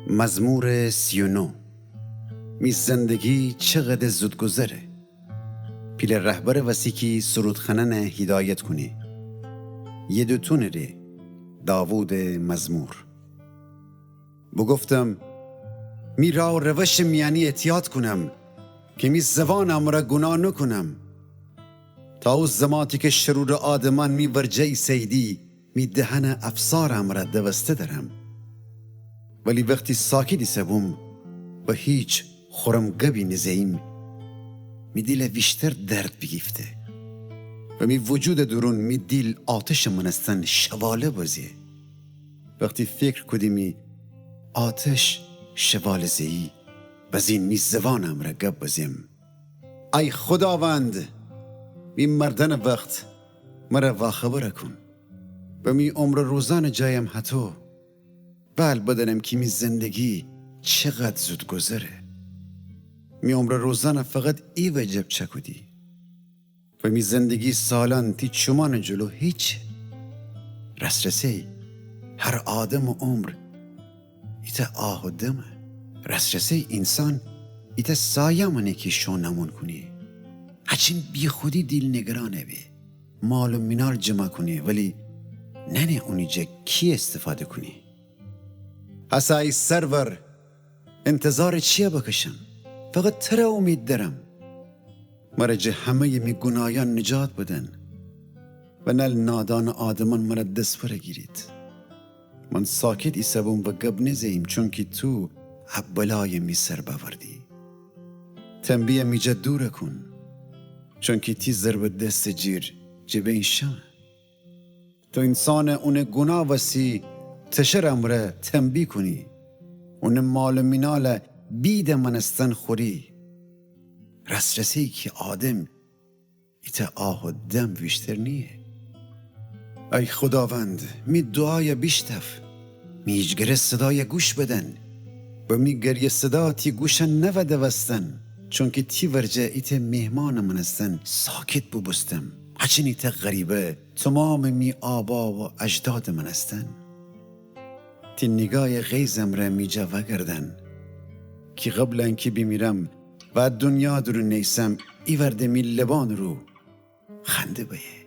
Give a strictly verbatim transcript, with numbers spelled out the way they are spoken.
مزمور سی و نو. می زندگی چقدر زود گذره. پیله رهبرٚ وسی کی سرودخانأنَ هیدایت کونی. یدوتونٚ ره. داوودٚ مزمور. بوگفتم، می راه و روشٚ میأنی احتیاط کونم، کی می زوانٚ امرأ گوناه نوکونم. تا او زماتی کی شرورٚ آدمأن می ورجه ایسه‌ییدی، می دهنَ افسارٚ امرأ دوسته دأرم. ولی وختی ساکت ایسه‌بوم و هیچ خورم گبی نزه‌ییم، می دیلَ ویشتر درد بیگیفته و می وجودٚ دورون می دیل آتشٚ مأنستن شواله بزه. وختی فکر کودی می آتش شواله زه‌یی، بزین می زوانٚ امرأ گب بزم. ای خوداوند، می مردنٚ وخت مرَ واخبر کون و می عمرٚ روزأنٚ جایم هطو. بأل بدأنم کی می زندگی چقدر زود گذره. می عمرٚ روزأنَ فقط ای وجب چأکودی و می زندگی سالأن تی چومأنٚ جلو هیچه. رسرسه‌یی هر آدمٚ عمر ایتأ آه و دمه. رسرسه‌یی اینسان ایتأ سایه مأنه کی شو نمون کونی. هچین بیخودی دیل نگرانَ بی. مال و مینال جمع کونی ولی نأنه اونی جا کی استفاده کونی. هسه ای سرور، انتظارٚ چیَ بکشم؟ فقط ترَ اومید دأرم. مرَ جٚه همه‌یٚ می گوناهیأن نجات بدن و نل نادانٚ آدمأن مرَ دسپرَ گیرید. من ساکت ایسه‌بوم و گب نزه‌ییم، چونکی تو ا بلایَ می سر بأوردی. تنبیه‌یَ می جا دورَ کون، چونکی تی ضربٚ دستٚ جیر جٚه بین شمه. تو اینسانَ اونٚ گوناه وسی تشرٚ امرأ تنبیه کونی، اونٚ مال و مینالَ بیدٚ مأنستن خوری. رسرسه‌یی کی آدم ایتأ آه و دم ویشتر نییه. ای خوداوند، می دوعایَ بیشتاف، می ایجگره صدایَ گوش بدن. و می گریه صدا تی گوشَ نوا دوستن، چونکی تی ورجه ایتأ مهمانٚ مأنستن ساکت بوبوستم، هچین ایتأ غریبه تومامٚ می آبا و اجدادٚ مأنستن. تی نیگایٚ غیظٚ امرأ می جا وأگردن، کی قبلٚ انکی بیمیرم و دونیا دورون نیسم، ایوأر ده می لبانٚ رو خنده بأیه.